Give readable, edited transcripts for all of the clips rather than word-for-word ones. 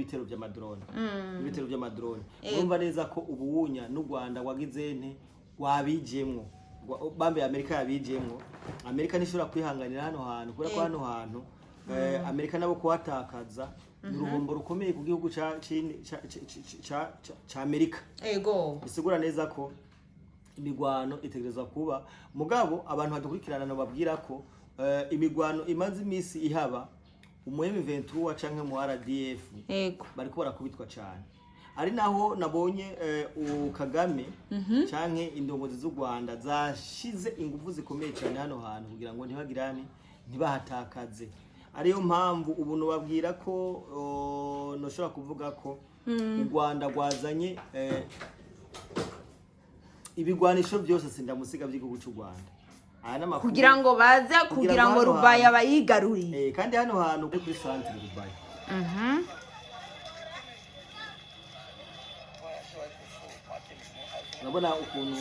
n'ibitero by'amadrone, n'ibitero by'amadrone. Urumva neza ko ubuwunya n'u Rwanda wagize nte wabijemwo. Bambe Amerika yabijemwo. Amerika ntishobora kwihanganira hano hantu kubera ko hano hantu Amerika nabo kuhatakaza ni uruhombo rukomeye ku gihugu ca Amerika. Bisigura neza ko imigwano itegerezwa kuba. Mugabo abantu badukurikirana babwira ko imigwano imaze iminsi ihaba, umu M23 canke mu RDF bariko barakubitwa cane. Ari naho nabonye Kagame canke indongozi z'u Rwanda zashize ingufu zikomeye cyane hano hantu kugira ngo ntibagirane, ntibahatakaze. Ariyo mpamvu ubu nobabwira ko noshobora kuvuga ko u Rwanda rwazanye ibigwanisho byose sindamusiga by'igihugu cy'u Rwanda. Aya n'amakuru Kugira ngo baze kugira ngo hano Rubaya hantu- bayigaruriye. Kandi hano hantu kuri centre Rubaya. Urabona ukuntu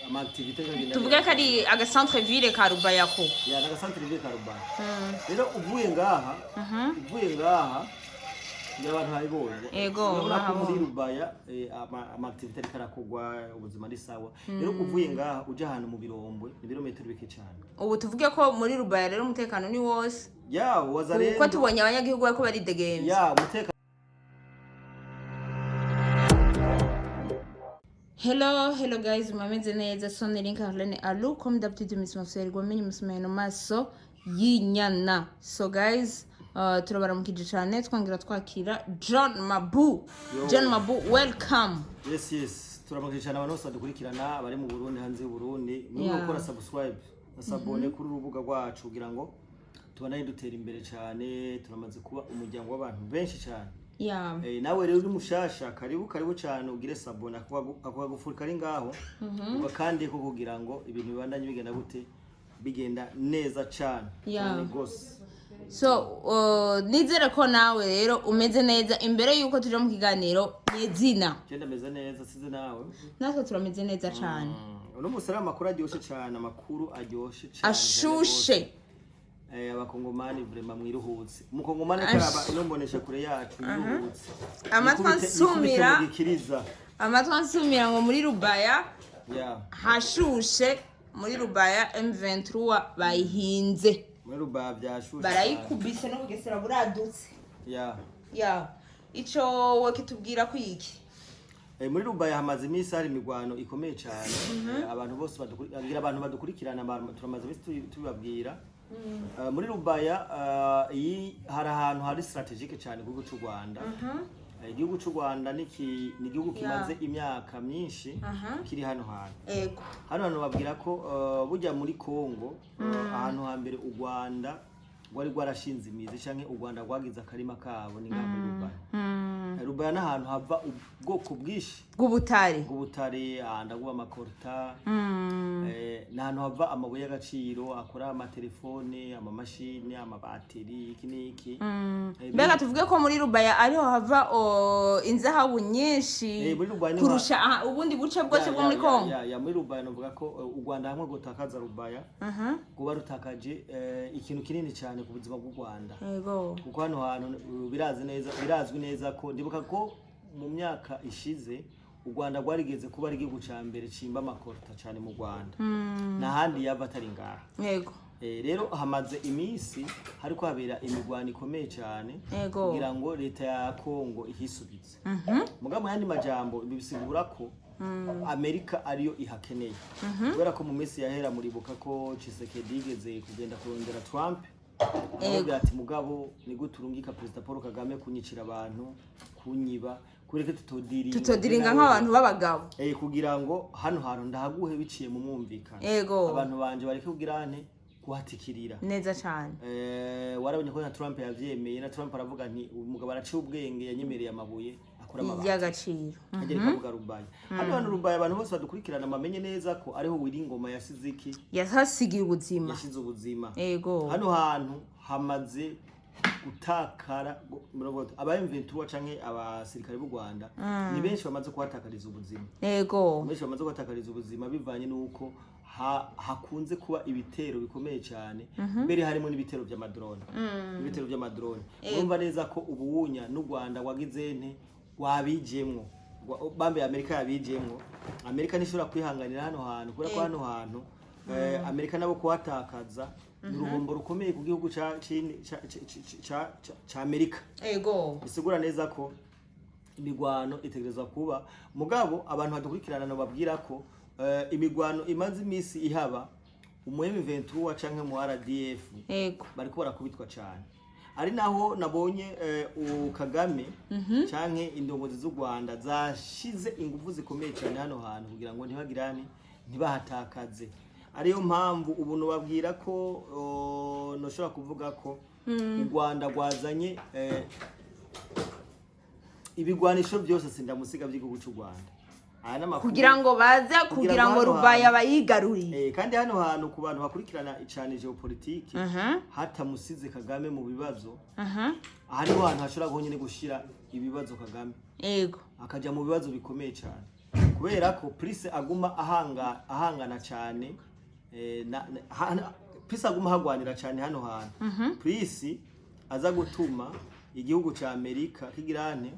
ama activité agenda. Tuvuge ko ari agacentre ville ka Rubaya ko. Ya, na centre ville ka Rubaya. Rero uvuye ngaha ngira abantu babibonye. Ego, Urabona ko muri bahabonye. Rubaya ama activité ariko arakorwa, ubuzima ari sawa. Rero uvuye ngaha uja ahantu mu Birombwe ni ibirometero bike cyane. Ubu tuvuge ko muri Rubaya rero umutekano ni wose? Ya, wazalendo. Kuko tubonye abanyagihugu bariko baridegemvya. Ya, umutekano. Hello, hello guys, mwameze neza? Sonne Link Arlene Alu, comme d'habitude Miss Mafseri gwamenye musumeno maso y'inyana. So guys, turabaramukije cyane, twongera twakira John Mabu. Yo. John Mabu, welcome. Yes, turamukije cyane abantu bose badukurikirana bari mu Burundi, hanze y'u Burundi. Mwe gukora subscribe na s'abonner kuri urubuga rwacu kugira ngo tubandanye dutera imbere cyane. Turamaze kuba umuryango w'abantu benshi cyane. Nawe rero uri mushasha, karibu karibu cyane, ugire s'abonner, ako kagufuri kari ngaho kandi ko kugira ngo ibintu bibandanye bigenda gute, bigenda neza cyane cyane gose. So, nizere ko nawe rero umeze neza. Imbere yuko tuja mu kiganiro nyezina. Je ndameze neza, size nawe? Natwe turameze neza cyane. Uno munsi ari amakuru aryoshe cyane, amakuru aryoshe cyane. Ashushe. Abakongomani vraiment mwiruhutse. Umukongomani karaba ino mbonesha kure yacu yiruhutse. Amatwi ansumira. Yikubite mu gikiriza. Amatwi ansumira ngo muri Rubaya hashushe. Muri Rubaya M23 bayihinze. Muri Rubaya byashushe. Barayikubise n'ubugesera buradutse. Ya, ico wokitubwira ko iki? Muri Rubaya hamaze iminsi hari imigwano ikomeye cyane. Abantu bose ngira abantu badukurikirana turamaze iminsi tubibabwira. Muri Rubaya iyi hari ahantu hari stratégique cyane ku gihugu cy'u Rwanda. Igihugu cy'u Rwanda ni igihugu kimaze imyaka myinshi kiri hano hantu. Hano hantu babwira ko burya muri Congo ahantu hambere u Rwanda rwari rwarashinze imizi canke u Rwanda rwagize akarima kabo ni ngaha muri Rubaya. Rubaya ni ahantu hava ubwoko bwinshi bw'ubutare. Bw'ubutare, ahantu haguba amakorta, ni ahantu hava amabuye y'agaciro akora amatelefone, amamashini, amabateri, iki n'iki. Mbega tuvuge ko muri Rubaya ariho hava inzahabu nyinshi Muri Rubaya niho kurusha ubundi buce bwose bwo muri Kongo? Ya, muri Rubaya novuga ko u Rwanda hamwe gutakaza Rubaya kuba rutakaje ikintu kinini cyane ku buzima bw'u Rwanda. Kuko hano hantu birazi neza, birazwi neza ko ndibuka ko mu myaka ishize u Rwanda rwarigeze kuba ari igihugu ca mbere cimba amakorta cyane mu Rwanda, n'ahandi yava atari ngaha. Rero hamaze iminsi hariko habera imigwano ikomeye cyane kugira ngo leta ya Kongo ihisubize. Mugabo mu yandi majambo ibi bisigura ko Amerika ariyo ihakeneye, kubera ko mu minsi yahera muribuka ko Tshisekedi yigeze kugenda kurondera Trump, aramubwira ati: "Mugabo ni gute urungika Perezida Paul Kagame kunyicira abantu, kunyiba, kureke tutodiringa Tutodiringa nk'abantu b'abagabo." Kugira ngo hano hantu ndahaguhe biciye mu mwumvikano, abantu banje bareke kugira nte kuhatikirira. Neza cyane. Warabonye ko na Trump yavyemeye, na Trump aravuga nti: "Umugabo araciye ubwenge, yanyemereye amabuye akora amabati." Y'agaciro. Agere kavuga Rubaya. Hano hantu Rubaya, abantu bose badukurikirana bamenye neza ko ariho Wiringoma yasize iki? Yahasigiye ubuzima. Yashize ubuzima. Hano hantu hamaze gutakara aba M23 canke abasirikare b'u Rwanda ni benshi bamaze kuhatakariza ubuzima. Benshi bamaze kuhatakariza ubuzima bivanye n'uko Hakunze kuba ibitero bikomeye cyane, mbere harimo n'ibitero by'amadrone, ibitero by'amadrone. Urumva neza ko ubuwunya n'u Rwanda wagize nte wabijemwo, bambe Amerika yabijemwo. Amerika ntishobora kwihanganira hano hantu, kubera ko hano hantu Amerika nabo kuhatakaza ni uruhombo rukomeye ku gihugu ca Amerika. Bisigura neza ko imigwano itegerezwa kuba. Mugabo abantu badukurikirana babwira ko imigwano imaze iminsi ihaba, umu M23 canke mu RDF bariko barakubitwa cane. Ari naho nabonye Kagame canke indongozi z'u Rwanda zashize ingufu zikomeye cyane hano hantu kugira ngo ntibagirane, ntibahatakaze. Ariyo mpamvu ubu nobabwira ko noshobora kuvuga ko u Rwanda rwazanye ibigwanisho byose sindamusiga by'igihugu cy'u Rwanda. Aya n'amakuru Kugira ngo baze kugira ngo hano Rubaya hantu- bayigarurire. Kandi hano hantu, ku bantu bakurikirana cyane géopolitique, hatamusize Kagame mu bibazo, aha niho hantu hashobora honyine gushira ibibazo Kagame, akaja mu bibazo bikomeye cyane, kubera ko plus aguma ahangana cyane plus aguma ahagwanira cyane hano hantu, plus aza gutuma igihugu ca Amerika kigirane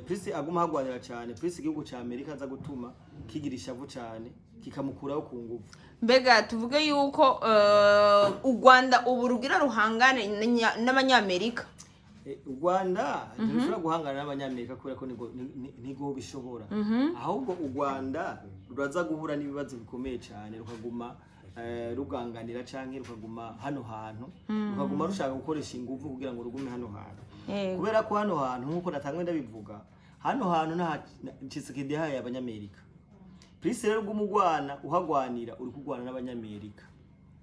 plus aguma ahagwanira cyane, plus igihugu ca Amerika aza gutuma kigira ishavu cyane, kikamukuraho ku nguvu. Mbega tuvuge yuko u Rwanda ubu rugira ruhangane n'Abanyamerika? U Rwanda ntirushobora guhangana n'Abanyamerika, kubera ko ntigo bishobora. Ahubwo u Rwanda ruraza guhura n'ibibazo bikomeye cyane, rukaguma ruganganira canke rukaguma hano hantu, rukaguma rushaka gukoresha inguvu kugira ngo rugume hano hantu, kubera ko hano hantu, nk'uko natangwe ndabivuga, hano hantu nta Tshisekedi yahaye Abanyamerika. Plus rero uguma uhagwanira, uri kurwana n'Abanyamerika.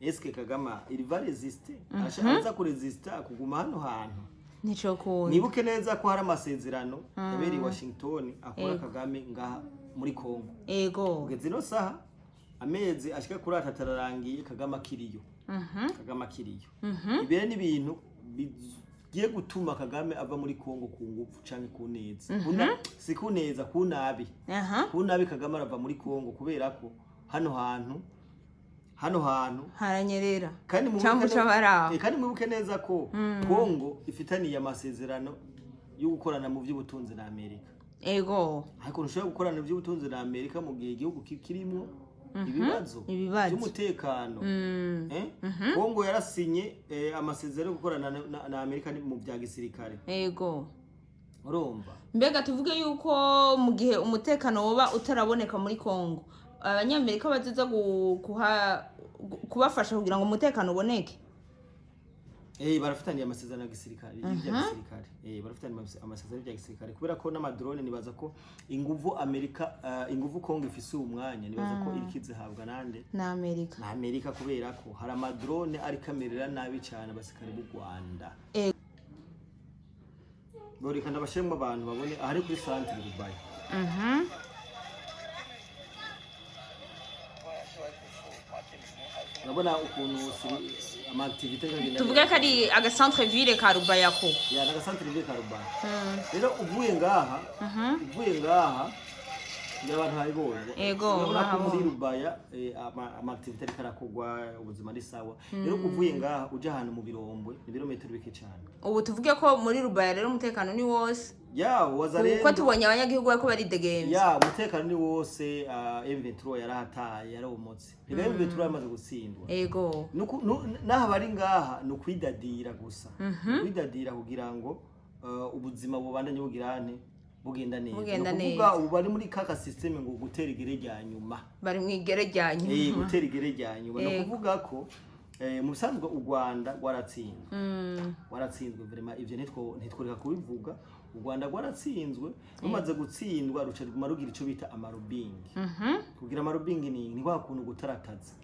Eske Kagame il va résister? Aza kuresista kuguma hano hantu? Nico kunda. Nibuke neza ko hari amasezerano yabereye i Washington akura Kagame ngaha muri Congo. Kugeza ino saha, amezi ashika kuri 3 ararangiye Kagame akiriyo. Kagame akiriyo. Ibere n'ibintu bigiye gutuma Kagame ava muri Congo ku ngufu canke ku neza. Si ku neza, ku nabi. Ku nabi Kagame arava muri Congo, kubera ko hano hantu Haranyerera. Kandi mwibuke Cyangwa uca baraho. Kandi mwibuke neza ko Congo ifitaniye amasezerano yo gukorana mu by'ubutunzi na Amerika. Ariko ntushobora gukorana mu by'ubutunzi na Amerika mu gihe igihugu kirimwo ibibazo Ibibazo. by'umutekano. Eh? Congo yarasinye amasezerano yo gukorana na Amerika mu bya gisirikare. Urumva? Mbega tuvuge yuko mu gihe umutekano woba utaraboneka muri Congo, Abanyamerika bazoza kubafasha kugira ngo umutekano uboneke? Barafitaniye amasezerano ya gisirikare, y'ibya gisirikare. Barafitaniye amasezerano y'ibya gisirikare, kubera ko n'amadrone, nibaza ko inguvu Amerika, inguvu Congo ifise uwu mwanya, nibaza ko iriko izihabwa nande? Na Amerika. Na Amerika, kubera ko hari amadrone ariko amerera nabi cyane abasirikare b'u Rwanda. Boreka ndabashiremo abantu babone ahari kuri centre Rubaya. Urabona ukuntu ama activité agenda. Tuvuge ko ari agacentre ville ka Rubayako. Ya, na centre ville ka Rubaya. Rero uvuye ngaha ngira abantu babibonye. Urabona ko muri Bahabonye. Rubaya ama activité ariko arakorwa, ubuzima ari sawa. Rero uvuye ngaha uja ahantu mu Birombwe ni ibirometero bike cyane. Ubu tuvuge ko muri Rubaya rero umutekano ni wose? Ya, wazalendo. Kuko tubonye abanyagihugu bariko baridegemvya. Ya, umutekano ni wose. M23 yarahataye, yaromotse. Rega M23 yamaze gutsindwa. N'aha bari ngaha ni ukwidadira gusa. Ni ukwidadira kugira ngo ubuzima bubandanye bugirane, bugenda neza. Bugenda Ni ukuvuga neza. ubu bari muri kaka système ngo gutera igere rya nyuma. Bari mu igere rya nyuma. Gutera igere rya nyuma. Ni ukuvuga ko mu bisanzwe u Rwanda rwaratsinzwe. Waratsinzwe vraiment, ivyo ntitworeka kubivuga. U Rwanda rwaratsinzwe, rumaze gutsindwa ruca ruguma rugira ico bita amalobbying. Kugira amalobbying ni kwa kuntu gutarataza,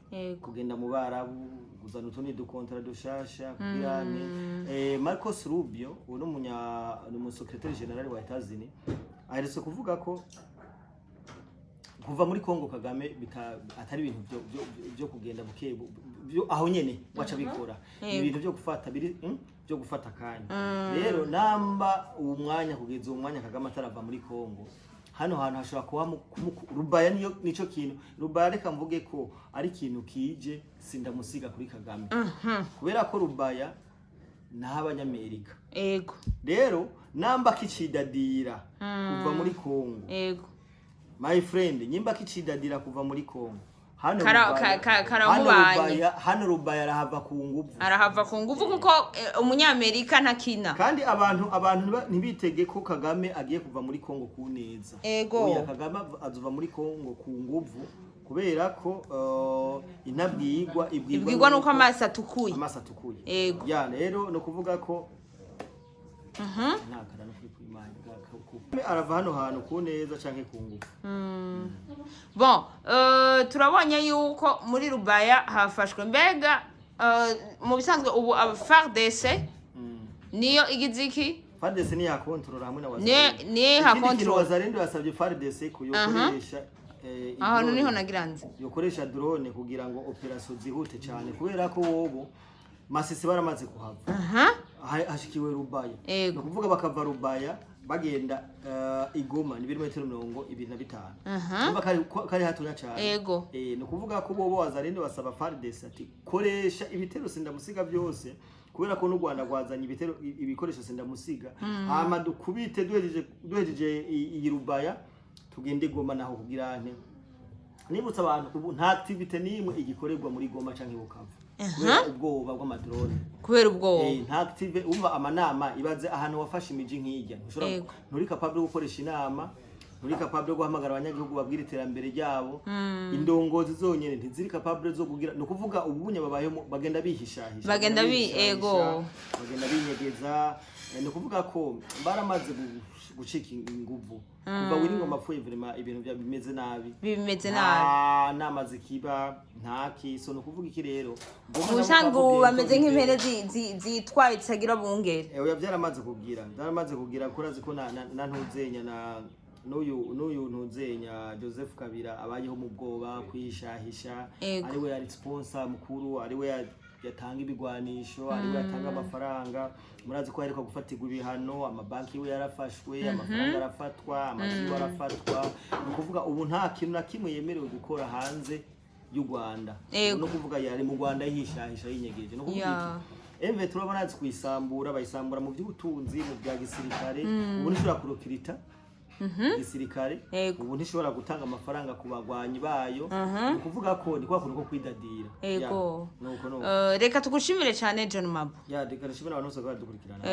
kugenda mu Barabu, kuzana utundi dukontara dushasha kugira ne Marcos Rubio, uwo ni umusecrétaire général wa Etats-Unis, aherutse kuvuga ko kuva muri Congo Kagame atari ibintu byo kugenda buke byo aho nyene waca bikora. Ni ibintu byo gufata biri byo gufata akanya. Rero namba uwo mwanya, kugeza uwo mwanya Kagame atarava muri Congo, Hano hantu hashobora kuba Rubaya niyo nico kintu. Rubaya, reka mvuge ko ari ikintu kije sindamusiga kuri Kagame, kubera ko Rubaya n'abanyamerika. Rero namba kicidadira kuva muri Kongo, my friend, nyimba kicidadira kuva muri Kongo, hano Karamubanye. Hano Rubaya arahava ku nguvu. Arahava ku nguvu kuko umunyamerika ntakina. Kandi abantu ntibitege ko Kagame agiye kuva muri Kongo ku neza. Oya, Kagame azova muri Kongo ku nguvu, kubera ko intabwirwa ibwirwa Ibwirwa nuko amaso atukuye. Amaso atukuye. Ya, rero no kuvuga ko ntakara no kuri kw'Imana, arava hano hantu ku neza canke ku nguvu. Bon, turabonye yuko muri Rubaya hafashwe. Mbega mu bisanzwe ubu aba FARDC niyo igize iki? FARDC ni yakontorora hamwe na Wazalendo. Ni Ikindi kintu, hakontorora. Wazalendo yasabye FARDC kuyokoresha Ahantu drone. niho nagiranze. Yokoresha drone kugira ngo opération zihute cyane, kubera ko wobo Masisi baramaze kuhava. Hashikiwe Rubaya. Ni ukuvuga bakava Rubaya bagenda Igoma ni ibirometero 25. Urumva kari hatonya cyane. Ni ukuvuga ko bobo Wazalendo basaba FARDC ati koresha ibitero sindamusiga byose, kubera ko n'u Rwanda rwazanye ibitero, ibikoresho sindamusiga, hama dukubite duhejeje iyi Rubaya, tugende Goma naho kugira nte. Nibutsa abantu, ubu nta activité n'imwe igikorerwa muri Goma canke Bukavu kubera ubwoba bw'amadrone. Kubera ubwoba. Nta active, umva amanama, ibaze ahantu wafashe imiji nk'ijya, ntushobora, nturi capable yo gukoresha inama, nturi capable yo guhamagara abanyagihugu babwira iterambere ryabo. Indongozi zonyene ntiziri capable zo kugira, ni ukuvuga ubunya babayemo bagenda bihishahisha. Bagenda bihishahisha, bagenda binyegeza. Ni ukuvuga ko baramaze gucika inguvu kuva Willy Ngoma apfuye. Vraiment ibintu bimeze nabi. Bimeze nabi. Nta nama zikiba, nta kiso. Ni ukuvuga iki rero? Goma Mu na bisanzwe Bukavu ubu bameze bientôt nk'impene zitwaye zitagira bungere. Oya, byaramaze kugira ko urazi ko na ntuzenya na n'uyu ntuzenya Joseph Kabila abayeho mu bwoba, kwihishahisha. Ariwe yari sponsor mukuru, ariwe yatanga ibigwanisho, ariwe yatanga amafaranga. Murazi ko aheruka gufatirwa ibihano, amabanki yiwe yarafashwe, amafaranga arafatwa, amazu yiwe arafatwa. Ni ukuvuga ubu nta kintu na kimwe yemerewe gukora hanze y'u Rwanda. No kuvuga yari mu Rwanda yihishahisha, yinyegeje. No kuvuga iki? MV turabona azi kuyisambura, bayisambura mu by'ubutunzi, mu bya gisirikare. Ubu ntishobora kurokirita gisirikare. Ubu ntishobora gutanga amafaranga ku bagwanyi bayo. Ni ukuvuga ko ni kwa kuntu ko kwidadira. Ya, nuko nuko. Reka tugushimire cyane, John Mabo. Ya, reka nshimire abantu bose badukurikirana.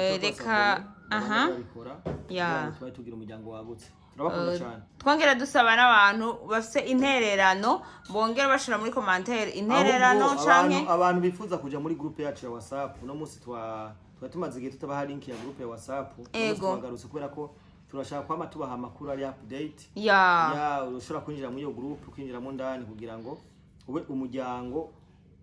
Aha. Babikora kugira ngo tube tugira umuryango wagutse. Turabakunda cyane. Twongera dusaba n'abantu bafite intererano bongera bashira muri commentaire intererano Ahubwo canke abantu bifuza kuja muri groupe yacu ya WhatsApp, uno munsi twa tumaze igihe tutabaha link ya groupe ya WhatsApp. Uno munsi twagarutse kubera ko turashaka kwama tubaha amakuru ari update. Ya, ushobora kwinjira muri iyo groupe, ukinjiramo ndani kugira ngo ube umuryango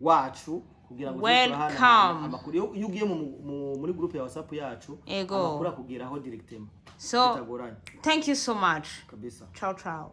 wacu, kugira ngo tuze turahanahana Welcome. amakuru. Iyo ugiye muri groupe ya WhatsApp yacu, amakuru akugeraho directement So bitagoranye. thank you so much. Kabisa. Ciao ciao.